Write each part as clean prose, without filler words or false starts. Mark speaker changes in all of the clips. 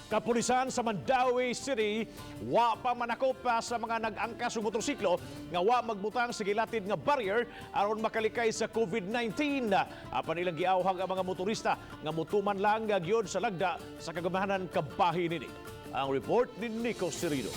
Speaker 1: Kapulisan sa Mandaue City wa pa manakop pa sa mga nag-angkas og motorsiklo nga wa magbutang sa gilatid nga barrier aron makalikay sa COVID-19. Apan ilang giawhag ang mga motorista nga mutuman lang gyud sa lagda sa kagamhanan kabahin nini. Ang report ni Nico Serino.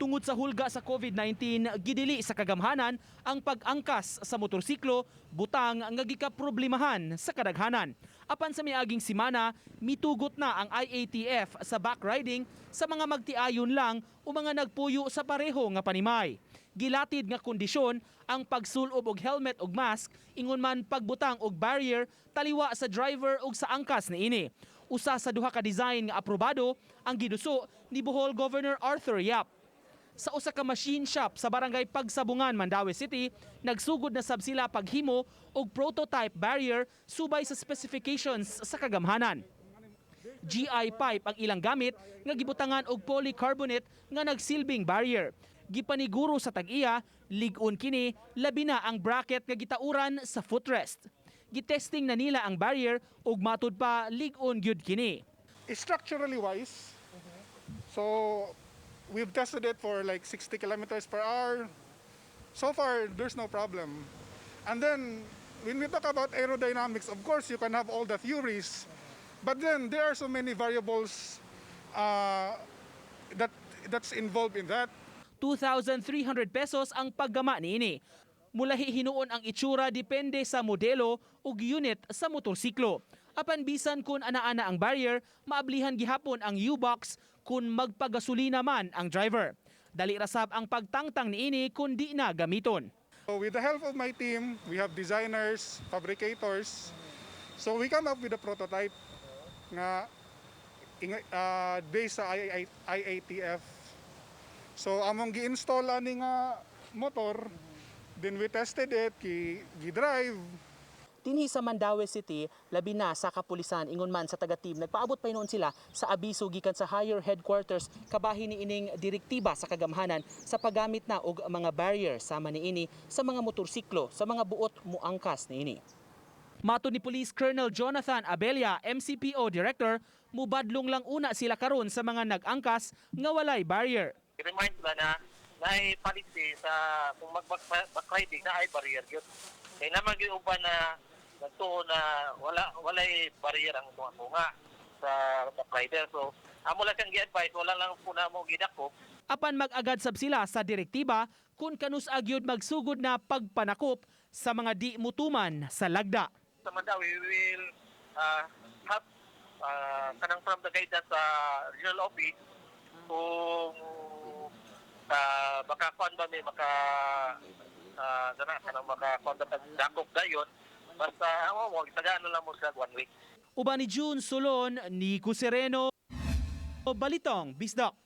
Speaker 2: Tungod sa hulga sa COVID-19, gidili sa kagamhanan ang pag-angkas sa motorsiklo, butang nga gikaproblemahan sa kadaghanan. Apan sa miaging simana, mitugot na ang IATF sa backriding sa mga magtiayon lang o mga nagpuyo sa pareho nga panimay. Gilatid nga kondisyon ang pagsulob og helmet ug mask, ingon man pagbutang og barrier taliwa sa driver ug sa angkas niini. Usa sa duha ka design nga aprobado ang giduso ni Bohol Governor Arthur Yap. Sa usa ka machine shop sa Barangay Pagsabungan, Mandaue City, nagsugod na sab sila paghimo og prototype barrier subay sa specifications sa kagamhanan. GI pipe ang ilang gamit nga gibutangan og polycarbonate nga nagsilbing barrier. Gipaniguro sa tag-iya, lig-on kini, labi na ang bracket nga gitauran sa footrest. Gitesting na nila ang barrier ug matud pa, lig-on gyud kini.
Speaker 3: Structurally wise, so we've tested it for like 60 kilometers per hour. So far, there's no problem. And then, when we talk about aerodynamics, of course, you can have all the theories, but then there are so many variables that's involved in that.
Speaker 2: 2,300 pesos ang paggama niini. Mulahi hinuon ang itsura depende sa modelo ug unit sa motorsiklo. Apan bisan kun ana-ana ang barrier, maablihan gihapon ang U-box kun magpagasolina man ang driver. Dali rasab ang pagtangtang niini kun di na gamiton.
Speaker 3: So with the help of my team, we have designers, fabricators. So we come up with a prototype nga based sa IATF. So among gi-install ani nga motor, then we tested it, gi-drive.
Speaker 2: Dinhi sa Mandaue City, labi na sa kapulisan, ingon man sa taga-team, nagpaabot pa hinuon sila sa abiso gikan sa higher headquarters kabahin ni ining direktiba sa kagamhanan sa paggamit na og mga barrier sama niini sa mga motorsiklo, sa mga buot muangkas niini. Matod ni Police Colonel Jonathan Abella, MCPO Director, mubadlong lang una sila karon sa mga nag-angkas nga walay barrier.
Speaker 4: I-remind ba na naay policy sa kung mag backriding na ay barrier gyud. Kay naman gyud uban na nagtuo na walay barrier ang tunga sa backrider. So amo lang siyang gi-advise, wala lang po na mo gidakop.
Speaker 2: Apan mag-agad sab sila sa direktiba kung kanus-a gyud magsugod na pagpanakop sa mga di mutuman sa lagda.
Speaker 4: Sa Mandaue, we will have kanang from the guidance sa regional office kung baka kuan ba may maka kanang maka kuan ba tag dakop dayon, basta amo mo tagaan na lang mo sa one week.
Speaker 2: Uban ni June Solon, Nico Sereno, Balitang Bisdak.